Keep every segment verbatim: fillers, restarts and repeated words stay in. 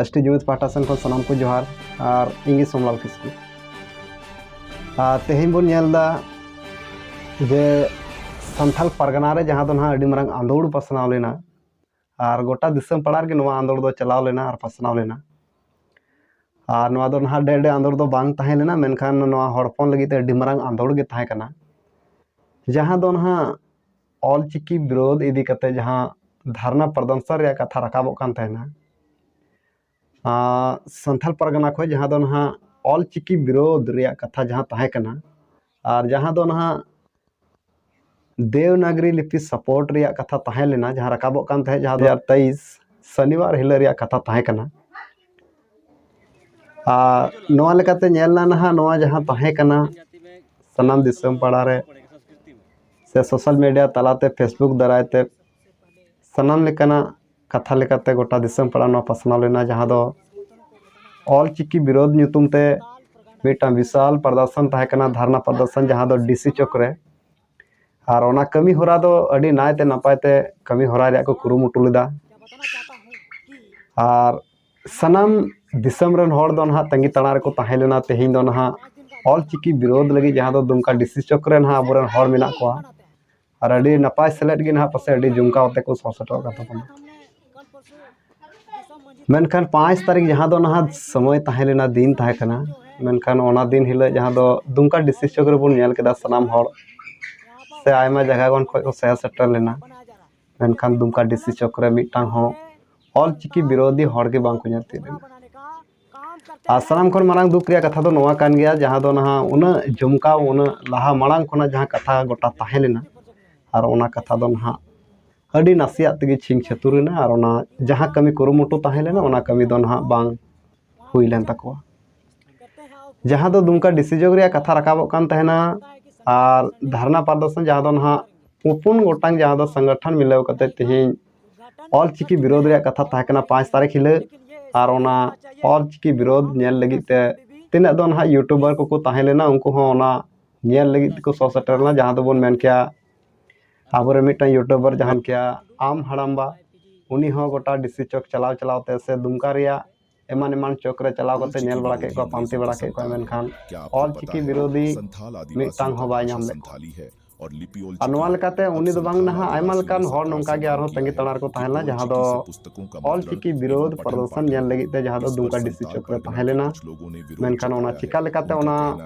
S T ᱡᱩᱢᱤᱫ ᱯᱟᱦᱴᱟ ᱥᱮᱱ ᱠᱷᱚᱱ ᱥᱟᱱᱟᱢ ᱠᱚ ᱡᱚᱦᱟᱨ᱾ ᱟᱨ ᱤᱧ ᱜᱮ ᱥᱳᱢᱞᱟᱞ ᱠᱤᱥᱠᱩ᱾ ᱟᱨ ᱛᱮᱦᱮᱧ ᱵᱚᱱ ᱧᱮᱞ ᱮᱫᱟ ᱡᱮ ᱥᱟᱱᱛᱟᱲ ᱯᱟᱨᱜᱟᱱᱟ ᱨᱮ ᱡᱟᱦᱟᱸ ᱫᱚ ᱱᱟᱦᱟᱜ ᱟᱹᱰᱤ ᱢᱟᱨᱟᱝ ᱟᱸᱫᱳᱲ ᱯᱟᱥᱱᱟᱣ ᱞᱮᱱᱟ, ᱟᱨ ᱜᱚᱴᱟ ᱫᱤᱥᱚᱢ ᱯᱟᱲᱟ ᱨᱮᱜᱮ ᱱᱚᱣᱟ ᱟᱸᱫᱳᱲ ᱫᱚ ᱪᱟᱞᱟᱣ ᱞᱮᱱᱟ ᱟᱨ ᱯᱟᱥᱱᱟᱣ ᱞᱮᱱᱟ᱾ ᱟᱨ ᱱᱚᱣᱟ ᱫᱚ ᱱᱟᱦᱟᱜ ᱰᱮ ᱰᱮ ᱟᱸᱫᱳᱲ ᱫᱚ ᱵᱟᱝ ᱛᱟᱦᱮᱸ ᱞᱮᱱᱟ, ᱢᱮᱱᱠᱷᱟᱱ ᱱᱚᱣᱟ ᱦᱚᱲ ᱦᱚᱯᱚᱱ ᱞᱟᱹᱜᱤᱫ ᱛᱮ ᱟᱹᱰᱤ ᱢᱟᱨᱟᱝ ᱟᱸᱫᱳᱲ ᱜᱮ ᱛᱟᱦᱮᱸ ᱠᱟᱱᱟ, ᱡᱟᱦᱟᱸ ᱫᱚ ᱱᱟᱦᱟᱜ ᱚᱞᱪᱤᱠᱤ ᱵᱤᱨᱳᱫᱷ ᱤᱫᱤ ᱠᱟᱛᱮ ᱡᱟᱦᱟᱸ ᱫᱷᱟᱨᱱᱟ ᱯᱨᱚᱫᱚᱨᱥᱚᱱ ᱨᱮᱭᱟᱜ ᱠᱟᱛᱷᱟ ᱨᱟᱠᱟᱵᱚᱜ ᱠᱟᱱ ᱛᱟᱦᱮᱱᱟ᱾ ᱟᱨ ᱥᱟᱱᱛᱟᱲ ᱯᱟᱨᱜᱟᱱᱟ ᱠᱷᱚᱱ ᱡᱟᱦᱟᱸ ᱫᱚ ᱱᱟᱦᱟᱜ ᱚᱞᱪᱤᱠᱤ ᱵᱤᱨᱳᱫᱷ ᱨᱮᱭᱟᱜ ᱠᱟᱛᱷᱟ ᱡᱟᱦᱟᱸ ᱛᱟᱦᱮᱸ ᱠᱟᱱᱟ, ᱟᱨ ᱡᱟᱦᱟᱸ ᱫᱚ ᱱᱟᱦᱟᱜ ᱫᱮᱣᱱᱟᱜᱽᱨᱤ ᱞᱤᱯᱤ ᱥᱟᱯᱳᱨᱴ ᱨᱮᱭᱟᱜ ᱠᱟᱛᱷᱟ ᱛᱟᱦᱮᱸ ᱞᱮᱱᱟ, ᱡᱟᱦᱟᱸ ᱨᱟᱠᱟᱵᱚᱜ ᱠᱟᱱ ᱛᱟᱦᱮᱸᱫ, ᱡᱟᱦᱟᱸ ᱫᱚ ᱫᱩ ᱦᱟᱡᱟᱨ ᱛᱮᱭᱤᱥ ᱥᱚᱱᱤᱵᱟᱨ ᱦᱤᱞᱳᱜ ᱨᱮᱭᱟᱜ ᱠᱟᱛᱷᱟ ᱛᱟᱦᱮᱸ ᱠᱟᱱᱟ᱾ ᱟᱨ ᱱᱚᱣᱟ ᱞᱮᱠᱟᱛᱮ ᱧᱮᱞ ᱮᱱᱟ ᱱᱟᱦᱟᱜ, ᱱᱚᱣᱟ ᱡᱟᱦᱟᱸ ᱛᱟᱦᱮᱸ ᱠᱟᱱᱟ, ᱥᱟᱱᱟᱢ ᱫᱤᱥᱚᱢ ᱯᱟᱲᱟ ᱨᱮ ᱥᱮ ᱥᱳᱥᱟᱞ ᱢᱤᱰᱤᱭᱟ ᱛᱟᱞᱟᱛᱮ, ᱯᱷᱮᱥᱵᱩᱠ ᱫᱟᱨᱟᱭ ᱛᱮ ᱥᱟᱱᱟᱢ ᱞᱮᱠᱟᱱᱟᱜ ᱠᱟᱛᱷᱟ ᱞᱮᱠᱟᱛᱮ ᱜᱚᱴᱟ ᱫᱤᱥᱚᱢ ᱯᱟᱲᱟ ᱱᱚᱣᱟ ᱯᱟᱥᱱᱟᱣ ᱞᱮᱱᱟ, ᱡᱟᱦᱟᱸ ᱫᱚ ᱚᱞᱪᱤᱠᱤ ᱵᱤᱨᱳᱫᱷ ᱧᱩᱛᱩᱢ ᱛᱮ ᱢᱤᱫᱴᱟᱝ ᱵᱤᱥᱟᱞ ᱯᱨᱚᱫᱚᱨᱥᱚᱱ ᱛᱟᱦᱮᱸ ᱠᱟᱱᱟ, ᱫᱷᱟᱨᱱᱟ ᱯᱨᱚᱫᱚᱨᱥᱚᱱ, ᱡᱟᱦᱟᱸ ᱫᱚ ᱰᱤ ᱥᱤ ᱪᱚᱠ ᱨᱮ᱾ ᱟᱨ ᱚᱱᱟ ᱠᱟᱹᱢᱤ ᱦᱚᱨᱟ ᱫᱚ ᱟᱹᱰᱤ ᱱᱟᱭᱛᱮ ᱱᱟᱯᱟᱭ ᱛᱮ ᱠᱟᱹᱢᱤ ᱦᱚᱨᱟ ᱨᱮᱭᱟᱜ ᱠᱚ ᱠᱩᱨᱩᱢᱩᱴᱩ ᱞᱮᱫᱟ᱾ ᱟᱨ ᱥᱟᱱᱟᱢ ᱫᱤᱥᱚᱢ ᱨᱮᱱ ᱦᱚᱲ ᱫᱚ ᱱᱟᱦᱟᱜ ᱛᱟᱺᱜᱤ ᱛᱟᱲᱟᱜ ᱨᱮᱠᱚ ᱛᱟᱦᱮᱸ ᱞᱮᱱᱟ, ᱛᱮᱦᱮᱧ ᱫᱚ ᱱᱟᱦᱟᱜ ᱚᱞᱪᱤᱠᱤ ᱵᱤᱨᱳᱫᱷ ᱞᱟᱹᱜᱤᱫ, ᱡᱟᱦᱟᱸ ᱫᱚ ᱫᱩᱢᱠᱟ ᱰᱤ ᱥᱤ ᱪᱚᱠ ᱨᱮ ᱱᱟᱦᱟᱜ ᱟᱵᱚᱨᱮᱱ ᱦᱚᱲ ᱢᱮᱱᱟᱜ ᱠᱚᱣᱟ᱾ ᱟᱨ ᱟᱹᱰᱤ ᱱᱟᱯᱟᱭ ᱥᱮᱞᱮᱫ ᱜᱮ ᱱᱟᱦᱟᱜ ᱯᱟᱥᱮᱡ ᱟᱹᱰᱤ ᱡᱚᱢᱠᱟᱣ ᱛᱮᱠᱚ ᱥᱚᱦᱚᱨ ᱥᱮᱴᱮᱨᱚᱜ ᱠᱟᱱ ᱛᱟᱵᱚᱱᱟ᱾ ᱢᱮᱱᱠᱷᱟᱱ ᱯᱟᱸᱪ ᱛᱟᱹᱨᱤᱠᱷ, ᱡᱟᱦᱟᱸ ᱫᱚ ᱱᱟᱦᱟᱜ ᱥᱚᱢᱚᱭ ᱛᱟᱦᱮᱸ ᱞᱮᱱᱟ, ᱫᱤᱱ ᱛᱟᱦᱮᱸ ᱠᱟᱱᱟ, ᱢᱮᱱᱠᱷᱟᱱ ᱚᱱᱟ ᱫᱤᱱ ᱦᱤᱞᱳᱜ ᱡᱟᱦᱟᱸ ᱫᱚ ᱫᱩᱢᱠᱟ ᱰᱤ ᱥᱤ ᱪᱚᱠ ᱨᱮᱵᱚᱱ ᱧᱮᱞ ᱠᱮᱫᱟ, ᱥᱟᱱᱟᱢ ᱦᱚᱲ ᱥᱮ ᱟᱭᱢᱟ ᱡᱟᱭᱜᱟ ᱠᱷᱚᱱ ᱠᱚ ᱥᱮᱦᱮᱨ ᱥᱮᱴᱮᱨ ᱞᱮᱱᱟ, ᱢᱮᱱᱠᱷᱟᱱ ᱫᱩᱢᱠᱟ ᱰᱤ ᱥᱤ ᱪᱚᱠ ᱨᱮ ᱢᱤᱫᱴᱟᱝ ᱦᱚᱸ ᱚᱞᱪᱤᱠᱤ ᱵᱤᱨᱳᱫᱷᱤ ᱦᱚᱲ ᱜᱮ ᱵᱟᱝ ᱠᱚ ᱧᱮᱞ ᱛᱤᱭᱳᱜ ᱞᱮᱱᱟ᱾ ᱟᱨ ᱥᱟᱱᱟᱢ ᱠᱷᱚᱱ ᱢᱟᱨᱟᱝ ᱫᱩᱠ ᱨᱮᱭᱟᱜ ᱠᱟᱛᱷᱟ ᱫᱚ ᱱᱚᱣᱟ ᱠᱟᱱ ᱜᱮᱭᱟ, ᱡᱟᱦᱟᱸ ᱫᱚ ᱱᱟᱦᱟᱜ ᱩᱱᱟᱹᱜ ᱡᱚᱢᱠᱟᱣ, ᱩᱱᱟᱹᱜ ᱞᱟᱦᱟ ᱢᱟᱲᱟᱝ ᱠᱷᱚᱱᱟᱜ ᱡᱟᱦᱟᱸ ᱠᱟᱛᱷᱟ ᱜᱚᱴᱟ ᱛᱟᱦᱮᱸ ᱞᱮᱱᱟ, ᱟᱨ ᱚᱱᱟ ᱠᱟᱛᱷᱟ ᱫᱚ ᱱᱟᱦᱟᱜ ᱟᱹᱰᱤ ᱱᱟᱥᱮᱭᱟᱜ ᱛᱮᱜᱮ ᱪᱷᱤᱝ ᱪᱷᱟᱹᱛᱩᱨ ᱮᱱᱟ, ᱟᱨ ᱚᱱᱟ ᱡᱟᱦᱟᱸ ᱠᱟᱹᱢᱤ ᱠᱩᱨᱩᱢᱩᱴᱩ ᱛᱟᱦᱮᱸ ᱞᱮᱱᱟ, ᱚᱱᱟ ᱠᱟᱹᱢᱤ ᱫᱚ ᱱᱟᱦᱟᱜ ᱵᱟᱝ ᱦᱩᱭ ᱞᱮᱱ ᱛᱟᱠᱚᱣᱟ᱾ ᱡᱟᱦᱟᱸ ᱫᱚ ᱫᱩᱢᱠᱟ ᱰᱤ ᱥᱤ ᱪᱚᱠ ᱨᱮᱭᱟᱜ ᱠᱟᱛᱷᱟ ᱨᱟᱠᱟᱵᱚᱜ ᱠᱟᱱ ᱛᱟᱦᱮᱱᱟ, ᱟᱨ ᱫᱷᱟᱨᱱᱟ ᱯᱨᱚᱫᱚᱨᱥᱚᱱ, ᱡᱟᱦᱟᱸ ᱫᱚ ᱱᱟᱦᱟᱜ ᱯᱩᱱ ᱜᱚᱴᱟᱝ ᱡᱟᱦᱟᱸ ᱫᱚ ᱥᱚᱝᱜᱚᱴᱷᱚᱱ ᱢᱤᱞᱟᱹᱣ ᱠᱟᱛᱮ ᱛᱮᱦᱮᱧ ᱚᱞᱪᱤᱠᱤ ᱵᱤᱨᱳᱫᱷ ᱨᱮᱭᱟᱜ ᱠᱟᱛᱷᱟ ᱛᱟᱦᱮᱸ ᱠᱟᱱᱟ ᱯᱟᱸᱪ ᱛᱟᱹᱨᱤᱠᱷ ᱦᱤᱞᱳᱜ, ᱟᱨ ᱚᱱᱟ ᱚᱞᱪᱤᱠᱤ ᱵᱤᱨᱳᱫᱷ ᱧᱮᱞ ᱞᱟᱹᱜᱤᱫ ᱛᱮ ᱛᱤᱱᱟᱹᱜ ᱫᱚ ᱱᱟᱦᱟᱜ ᱭᱩᱴᱩᱵᱟᱨ ᱠᱚᱠᱚ ᱛᱟᱦᱮᱸ ᱞᱮᱱᱟ, ᱩᱱᱠᱩ ᱦᱚᱸ ᱚᱱᱟ ᱧᱮᱞ ᱞᱟᱹᱜᱤᱫ ᱛᱮᱠᱚ ᱥᱚᱦᱚᱨ ᱥᱮᱴᱮᱨ ᱞᱮᱱᱟ, ᱡᱟᱦᱟᱸ ᱫᱚᱵᱚᱱ ᱢᱮᱱ ᱠᱮᱭᱟ ᱟᱵᱚᱨᱮᱱ ᱢᱤᱫᱴᱟᱝ ᱭᱩᱴᱩᱵᱟᱨ ᱡᱟᱦᱟᱸ ᱠᱮᱭᱟ ᱟᱢ ᱦᱟᱲᱟᱢᱵᱟ, ᱩᱱᱤ ᱦᱚᱸ ᱜᱚᱴᱟ ᱰᱤᱥᱤ ᱪᱚᱠ ᱪᱟᱞᱟᱣ ᱪᱟᱞᱟᱣ ᱛᱮ ᱥᱮ ᱫᱩᱢᱠᱟ ᱨᱮᱭᱟᱜ ᱮᱢᱟᱱ ᱮᱢᱟᱱ ᱪᱚᱠ ᱨᱮ ᱪᱟᱞᱟᱣ ᱠᱟᱛᱮ ᱧᱮᱞ ᱵᱟᱲᱟ ᱠᱮᱫ ᱠᱚᱣᱟ, ᱯᱟᱱᱛᱮ ᱵᱟᱲᱟ ᱠᱮᱫ ᱠᱚᱣᱟ, ᱢᱮᱱᱠᱷᱟᱱ ᱚᱞᱪᱤᱠᱤ ᱵᱤᱨᱳᱫᱷᱤ ᱢᱤᱫᱴᱟᱝ ᱦᱚᱸ ᱵᱟᱭ ᱧᱟᱢ ᱞᱮᱫ ᱠᱚᱣᱟ᱾ ᱟᱨ ᱱᱚᱣᱟ ᱞᱮᱠᱟᱛᱮ ᱩᱱᱤ ᱫᱚ ᱵᱟᱝ ᱱᱟᱦᱟᱜ ᱟᱭᱢᱟ ᱞᱮᱠᱟᱱ ᱦᱚᱲ ᱱᱚᱝᱠᱟ ᱜᱮ ᱟᱨᱦᱚᱸ ᱛᱟᱺᱜᱤ ᱛᱟᱲᱟᱜ ᱨᱮᱠᱚ ᱛᱟᱦᱮᱸ ᱞᱮᱱᱟ, ᱡᱟᱦᱟᱸ ᱫᱚ ᱚᱞᱪᱤᱠᱤ ᱵᱤᱨᱳᱫᱷ ᱯᱨᱚᱫᱚᱨᱥᱚᱱ ᱧᱮᱞ ᱞᱟᱹᱜᱤᱫ ᱛᱮ, ᱡᱟᱦᱟᱸ ᱫᱚ ᱫᱩᱢᱠᱟ ᱰᱤᱥᱤ ᱪᱚᱠ ᱨᱮ ᱛᱟᱦᱮᱸ ᱞᱮᱱᱟ᱾ ᱢᱮᱱᱠᱷᱟᱱ ᱚᱱᱟ ᱪᱤᱠᱟ ᱞᱮᱠᱟᱛᱮ ᱚᱱᱟ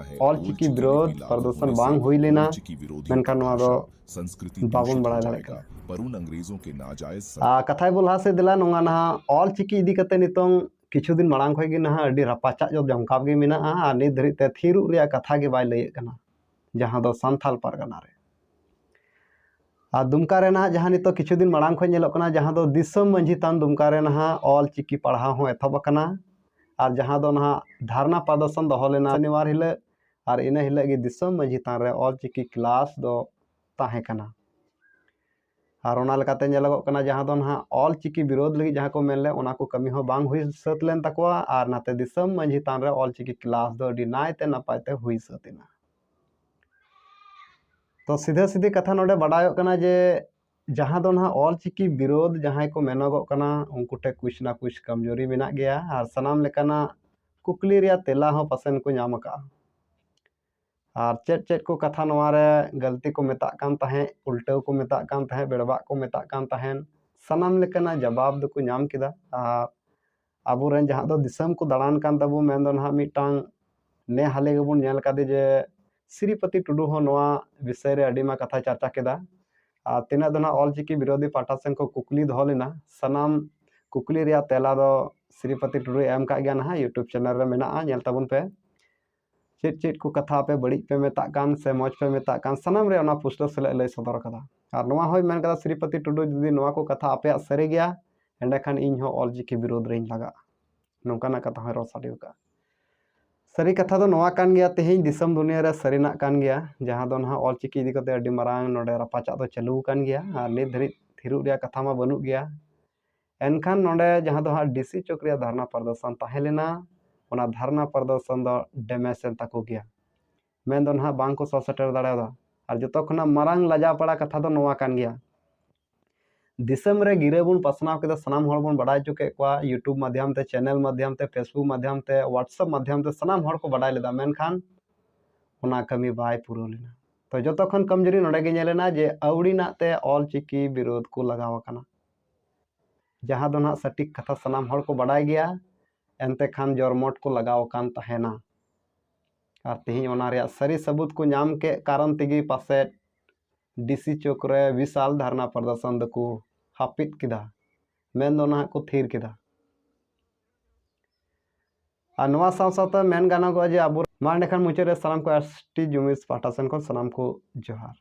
ᱚᱞᱪᱤᱠᱤ ᱵᱤᱨᱳᱫᱷ ᱯᱨᱚᱫᱚᱨᱥᱚᱱ ᱵᱟᱝ ᱦᱩᱭ ᱞᱮᱱᱟ, ᱢᱮᱱᱠᱷᱟᱱ ᱱᱚᱣᱟ ᱫᱚ ᱵᱟᱵᱚᱱ ᱵᱟᱲᱟᱭ ᱫᱟᱲᱮᱭᱟᱜ ᱠᱟᱱᱟ᱾ ᱟᱨ ᱠᱟᱛᱷᱟᱭ ᱵᱚᱞᱦᱟ ᱥᱮ ᱫᱮᱞᱟ ᱱᱚᱣᱟ ᱱᱟᱦᱟᱜ ᱚᱞᱪᱤᱠᱤ ᱤᱫᱤ ᱠᱟᱛᱮ ᱱᱤᱛᱚᱝ ᱠᱤᱪᱷᱩ ᱫᱤᱱ ᱢᱟᱲᱟᱝ ᱠᱷᱚᱱ ᱜᱮ ᱱᱟᱦᱟᱜ ᱟᱹᱰᱤ ᱨᱟᱯᱟᱪᱟᱜ ᱡᱚ ᱡᱚᱢᱠᱟᱣ ᱜᱮ ᱢᱮᱱᱟᱜᱼᱟ ᱟᱨ ᱱᱤᱛ ᱫᱷᱟᱹᱨᱤᱡ ᱛᱮ ᱛᱷᱤᱨᱚᱜ ᱨᱮᱭᱟᱜ ᱠᱟᱛᱷᱟ ᱜᱮ ᱵᱟᱭ ᱞᱟᱹᱭᱮᱫ ᱠᱟᱱᱟ, ᱡᱟᱦᱟᱸ ᱫᱚ ᱥᱟᱱᱛᱷᱟᱞ ᱯᱟᱨᱜᱟᱱᱟ ᱨᱮ᱾ ᱟᱨ ᱫᱩᱢᱠᱟ ᱨᱮ ᱱᱟᱦᱟᱜ ᱡᱟᱦᱟᱸ ᱱᱤᱛᱚᱜ ᱠᱤᱪᱷᱩ ᱫᱤᱱ ᱢᱟᱲᱟᱝ ᱠᱷᱚᱱ ᱧᱮᱞᱚᱜ ᱠᱟᱱᱟ, ᱡᱟᱦᱟᱸ ᱫᱚ ᱫᱤᱥᱚᱢ ᱢᱟᱹᱡᱷᱤ ᱛᱷᱟᱱ ᱫᱩᱢᱠᱟ ᱨᱮ ᱱᱟᱦᱟᱜ ᱚᱞ ᱪᱤᱠᱤ ᱯᱟᱲᱦᱟᱣ ᱦᱚᱸ ᱮᱛᱚᱦᱚᱵ ᱟᱠᱟᱱᱟ᱾ ᱟᱨ ᱡᱟᱦᱟᱸ ᱫᱚ ᱱᱟᱦᱟᱜ ᱫᱷᱟᱨᱱᱟ ᱯᱨᱚᱫᱚᱨᱥᱚᱱ ᱫᱚᱦᱚ ᱞᱮᱱᱟ ᱥᱚᱱᱤᱣᱟᱨ ᱦᱤᱞᱳᱜ, ᱟᱨ ᱤᱱᱟᱹ ᱦᱤᱞᱳᱜ ᱜᱮ ᱫᱤᱥᱚᱢ ᱢᱟᱹᱡᱷᱤ ᱛᱷᱟᱱ ᱨᱮ ᱚᱞ ᱪᱤᱠᱤ ᱠᱞᱟᱥ ᱫᱚ ᱛᱟᱦᱮᱸ ᱠᱟᱱᱟ᱾ ᱟᱨ ᱚᱱᱟ ᱞᱮᱠᱟᱛᱮ ᱧᱮᱞᱚᱜᱚᱜ ᱠᱟᱱᱟ, ᱡᱟᱦᱟᱸ ᱫᱚ ᱱᱟᱦᱟᱜ ᱚᱞ ᱪᱤᱠᱤ ᱵᱤᱨᱳᱫᱷ ᱞᱟᱹᱜᱤᱫ ᱡᱟᱦᱟᱸ ᱠᱚ ᱢᱮᱱ ᱞᱮᱫ, ᱚᱱᱟ ᱠᱚ ᱠᱟᱹᱢᱤ ᱦᱚᱸ ᱵᱟᱝ ᱦᱩᱭ ᱥᱟᱹᱛ ᱞᱮᱱ ᱛᱟᱠᱚᱣᱟ᱾ ᱟᱨ ᱱᱟᱛᱮ ᱫᱤᱥᱚᱢ ᱢᱟᱹᱡᱷᱤ ᱛᱷᱟᱱ ᱨᱮ ᱚᱞ ᱪᱤᱠᱤ ᱠᱞᱟᱥ ᱫᱚ ᱟᱹᱰᱤ ᱱᱟᱭᱛᱮ ᱱᱟᱯᱟᱭ ᱛᱮ ᱦᱩᱭ ᱥᱟᱹᱛ ᱮᱱᱟ᱾ ᱛᱚ ᱥᱤᱫᱷᱟᱹ ᱥᱤᱫᱷᱤ ᱠᱟᱛᱷᱟ ᱱᱚᱰᱮ ᱵᱟᱰᱟᱭᱚᱜ ᱠᱟᱱᱟ ᱡᱮ ᱡᱟᱦᱟᱸ ᱫᱚ ᱱᱟᱦᱟᱜ ᱚᱞ ᱪᱤᱠᱤ ᱵᱤᱨᱳᱫᱷ ᱡᱟᱦᱟᱸᱭ ᱠᱚ ᱢᱮᱱᱚᱜᱚᱜ ᱠᱟᱱᱟ, ᱩᱱᱠᱩ ᱴᱷᱮᱱ ᱠᱩᱪ ᱱᱟ ᱠᱩᱪ ᱠᱟᱢᱡᱳᱨᱤ ᱢᱮᱱᱟᱜ ᱜᱮᱭᱟ᱾ ᱟᱨ ᱥᱟᱱᱟᱢ ᱞᱮᱠᱟᱱᱟᱜ ᱠᱩᱠᱞᱤ ᱨᱮᱭᱟᱜ ᱛᱮᱞᱟ ᱦᱚᱸ ᱯᱟᱥᱮᱱ ᱠᱚ ᱧᱟᱢ ᱟᱠᱟᱫᱼᱟ᱾ ᱟᱨ ᱪᱮᱫ ᱪᱮᱫ ᱠᱚ ᱠᱟᱛᱷᱟ ᱱᱚᱣᱟ ᱨᱮ ᱜᱟᱹᱞᱛᱤ ᱠᱚ ᱢᱮᱛᱟᱜ ᱠᱟᱱ ᱛᱟᱦᱮᱸᱫ, ᱩᱞᱴᱟᱹᱣ ᱠᱚ ᱢᱮᱛᱟᱜ ᱠᱟᱱ ᱛᱟᱦᱮᱸᱫ, ᱵᱮᱲᱵᱟᱜ ᱠᱚ ᱢᱮᱛᱟᱜ ᱠᱟᱱ ᱛᱟᱦᱮᱸᱫ, ᱥᱟᱱᱟᱢ ᱞᱮᱠᱟᱱᱟᱜ ᱡᱟᱵᱟᱵ ᱫᱚᱠᱚ ᱧᱟᱢ ᱠᱮᱫᱟ᱾ ᱟᱨ ᱟᱵᱚᱨᱮᱱ ᱡᱟᱦᱟᱸ ᱫᱚ ᱫᱤᱥᱚᱢ ᱠᱚ ᱫᱟᱬᱟᱱ ᱠᱟᱱ ᱛᱟᱵᱚ, ᱢᱮᱱᱫᱚ ᱱᱟᱦᱟᱜ ᱢᱤᱫᱴᱟᱝ ᱱᱮ ᱦᱟᱞᱮ ᱜᱮᱵᱚᱱ ᱧᱮᱞ ᱠᱟᱫᱮ ᱡᱮ ᱥᱨᱤᱯᱚᱛᱤ ᱴᱩᱰᱩ ᱦᱚᱸ ᱱᱚᱣᱟ ᱵᱤᱥᱚᱭ ᱨᱮ ᱟᱹᱰᱤ ᱢᱟ ᱠᱟᱛᱷᱟᱭ ᱪᱟᱨᱪᱟ ᱠᱮᱫᱟ᱾ ᱟᱨ ᱛᱤᱱᱟᱹᱜ ᱫᱚ ᱱᱟᱦᱟᱜ ᱚᱞᱪᱤᱠᱤ ᱵᱤᱨᱳᱫᱷᱤ ᱯᱟᱦᱴᱟ ᱥᱮᱱ ᱠᱷᱚᱱ ᱠᱩᱠᱞᱤ ᱫᱚᱦᱚ ᱞᱮᱱᱟ, ᱥᱟᱱᱟᱢ ᱠᱩᱠᱞᱤ ᱨᱮᱭᱟᱜ ᱛᱮᱞᱟ ᱫᱚ ᱥᱨᱤᱯᱚᱛᱤ ᱴᱩᱰᱩᱭ ᱮᱢ ᱠᱟᱜ ᱜᱮᱭᱟ, ᱱᱟᱦᱟᱜ YouTube ᱪᱮᱱᱮᱞ ᱨᱮ ᱢᱮᱱᱟᱜᱼᱟ, ᱧᱮᱞ ᱛᱟᱵᱚᱱ ᱯᱮ᱾ ᱪᱮᱫ ᱪᱮᱫ ᱠᱚ ᱠᱟᱛᱷᱟ ᱟᱯᱮ ᱵᱟᱹᱲᱤᱡ ᱯᱮ ᱢᱮᱛᱟᱜ ᱠᱟᱱ ᱥᱮ ᱢᱚᱡᱽ ᱯᱮ ᱢᱮᱛᱟᱜ ᱠᱟᱱ, ᱥᱟᱱᱟᱢ ᱨᱮ ᱚᱱᱟ ᱯᱩᱥᱴᱟᱹᱣ ᱥᱟᱞᱟᱜ ᱞᱟᱹᱭ ᱥᱚᱫᱚᱨ ᱠᱟᱫᱟ᱾ ᱟᱨ ᱱᱚᱣᱟ ᱦᱚᱸᱭ ᱢᱮᱱ ᱠᱟᱫᱟ, ᱥᱨᱤᱯᱚᱛᱤ ᱴᱩᱰᱩ, ᱡᱩᱫᱤ ᱱᱚᱣᱟ ᱠᱚ ᱠᱟᱛᱷᱟ ᱟᱯᱮᱭᱟᱜ ᱥᱟᱹᱨᱤ ᱜᱮᱭᱟ, ᱮᱸᱰᱮᱠᱷᱟᱱ ᱤᱧ ᱦᱚᱸ ᱚᱞᱪᱤᱠᱤ ᱵᱤᱨᱳᱫᱷ ᱨᱮᱧ ᱞᱟᱜᱟᱜᱼᱟ᱾ ᱱᱚᱝᱠᱟᱱᱟᱜ ᱠᱟᱛᱷᱟ ᱦᱚᱸᱭ ᱨᱚᱲ ᱥᱟᱰᱮ ᱟᱠᱟᱫᱼᱟ᱾ ᱥᱟᱹᱨᱤ ᱠᱟᱛᱷᱟ ᱫᱚ ᱱᱚᱣᱟ ᱠᱟᱱ ᱜᱮᱭᱟ, ᱛᱮᱦᱮᱧ ᱫᱤᱥᱚᱢ ᱫᱩᱱᱤᱭᱟᱹ ᱨᱮ ᱥᱟᱹᱨᱤᱱᱟᱜ ᱠᱟᱱ ᱜᱮᱭᱟ, ᱡᱟᱦᱟᱸ ᱫᱚ ᱱᱟᱦᱟᱜ ᱚᱞᱪᱤᱠᱤ ᱤᱫᱤ ᱠᱟᱛᱮ ᱟᱹᱰᱤ ᱢᱟᱨᱟᱝ ᱱᱚᱰᱮ ᱨᱟᱯᱟᱪᱟᱜ ᱫᱚ ᱪᱟᱹᱞᱩ ᱟᱠᱟᱱ ᱜᱮᱭᱟ᱾ ᱟᱨ ᱱᱤᱛ ᱫᱷᱟᱹᱨᱤᱡ ᱛᱷᱤᱨᱚᱜ ᱨᱮᱭᱟᱜ ᱠᱟᱛᱷᱟ ᱢᱟ ᱵᱟᱹᱱᱩᱜ ᱜᱮᱭᱟ᱾ ᱮᱱᱠᱷᱟᱱ ᱱᱚᱰᱮ ᱡᱟᱦᱟᱸ ᱫᱚ ᱦᱟᱸᱜ ᱰᱤᱥᱤ ᱪᱚᱠ ᱨᱮᱭᱟᱜ ᱫᱷᱟᱨᱱᱟ ᱯᱨᱚᱫᱚᱨᱥᱚᱱ ᱛᱟᱦᱮᱸ ᱞᱮᱱᱟ, ᱚᱱᱟ ᱫᱷᱟᱨᱱᱟ ᱯᱨᱚᱫᱚᱨᱥᱚᱱ ᱫᱚ ᱰᱮᱢᱮᱡᱽ ᱮᱱ ᱛᱟᱠᱚ ᱜᱮᱭᱟ᱾ ᱢᱮᱱᱫᱚ ᱱᱟᱦᱟᱜ ᱵᱟᱝ ᱠᱚ ᱥᱚᱦᱚᱨ ᱥᱮᱴᱮᱨ ᱫᱟᱲᱮᱭᱟᱫᱟ᱾ ᱟᱨ ᱡᱚᱛᱚ ᱠᱷᱚᱱᱟᱜ ᱢᱟᱨᱟᱝ ᱞᱟᱡᱟᱣ ᱯᱟᱲᱟ ᱠᱟᱛᱷᱟ ᱫᱚ ᱱᱚᱣᱟ ᱠᱟᱱ ᱜᱮᱭᱟ, ᱫᱤᱥᱚᱢ ᱨᱮ ᱜᱤᱨᱟᱹ ᱵᱚᱱ ᱯᱟᱥᱱᱟᱣ ᱠᱮᱫᱟ, ᱥᱟᱱᱟᱢ ᱦᱚᱲ ᱵᱚᱱ ᱵᱟᱰᱟᱭ ᱦᱚᱪᱚ ᱠᱮᱫ ᱠᱚᱣᱟ, YouTube ᱢᱟᱫᱽᱫᱷᱚᱢ ᱛᱮ, channel ᱢᱟᱫᱽᱫᱷᱚᱢ ᱛᱮ, Facebook ᱢᱟᱫᱽᱫᱷᱚᱢ ᱛᱮ, WhatsApp ᱢᱟᱫᱽᱫᱷᱚᱢ ᱛᱮ ᱥᱟᱱᱟᱢ ᱦᱚᱲ ᱠᱚ ᱵᱟᱰᱟᱭ ᱞᱮᱫᱟ, ᱢᱮᱱᱠᱷᱟᱱ ᱚᱱᱟ ᱠᱟᱹᱢᱤ ᱵᱟᱭ ᱯᱩᱨᱟᱹᱣ ᱞᱮᱱᱟ᱾ ᱛᱚ ᱡᱚᱛᱚ ᱠᱷᱚᱱ ᱠᱚᱢᱡᱩᱨᱤ ᱱᱚᱰᱮ ᱜᱮ ᱧᱮᱞ ᱮᱱᱟ ᱡᱮ ᱟᱹᱣᱲᱤᱱᱟᱜ ᱛᱮ ᱚᱞ ᱪᱤᱠᱤ ᱵᱤᱨᱳᱫᱷ ᱠᱚ ᱞᱟᱜᱟᱣ ᱟᱠᱟᱱᱟ, ᱡᱟᱦᱟᱸ ᱫᱚ ᱱᱟᱦᱟᱜ ᱥᱚᱴᱷᱤᱠ ᱠᱟᱛᱷᱟ ᱥᱟᱱᱟᱢ ᱦᱚᱲ ᱠᱚ ᱵᱟᱰᱟᱭ ᱜᱮᱭᱟ, ᱮᱱᱛᱮ ᱠᱷᱟᱱ ᱡᱚᱨᱢᱚᱴ ᱠᱚ ᱞᱟᱜᱟᱣ ᱟᱠᱟᱱ ᱛᱟᱦᱮᱱᱟ᱾ ᱟᱨ ᱛᱮᱦᱮᱧ ᱚᱱᱟ ᱨᱮᱭᱟᱜ ᱥᱟᱹᱨᱤ ᱥᱟᱹᱵᱩᱛ ᱠᱚ ᱧᱟᱢ ᱠᱮᱫ ᱠᱟᱨᱚᱱ ᱛᱮᱜᱮ ᱯᱟᱥᱮᱡ ᱰᱤᱥᱤ ᱪᱚᱠ ᱨᱮ ᱵᱤᱥᱟᱞ ᱫᱷᱟᱨᱱᱟ ᱯᱨᱚᱫᱚᱨᱥᱚᱱ ᱫᱚᱠᱚ ᱦᱟᱹᱯᱤᱫ ᱠᱮᱫᱟ, ᱢᱮᱱᱫᱚ ᱱᱟᱦᱟᱜ ᱠᱚ ᱛᱷᱤᱨ ᱠᱮᱫᱟ᱾ ᱟᱨ ᱱᱚᱣᱟ ᱥᱟᱶ ᱥᱟᱶᱛᱮ ᱢᱮᱱ ᱜᱟᱱᱚᱜᱚᱜᱼᱟ ᱡᱮ ᱟᱵᱚ ᱢᱟ ᱮᱸᱰᱮᱠᱷᱟᱱ ᱢᱩᱪᱟᱹᱫ ᱨᱮ ᱥᱟᱱᱟᱢ ᱠᱚ ᱮᱥ ᱴᱤ ᱡᱩᱢᱤᱥ ᱯᱟᱦᱴᱟ ᱥᱮᱱ ᱠᱷᱚᱱ ᱥᱟᱱᱟᱢ ᱠᱚ ᱡᱚᱦᱟᱨ᱾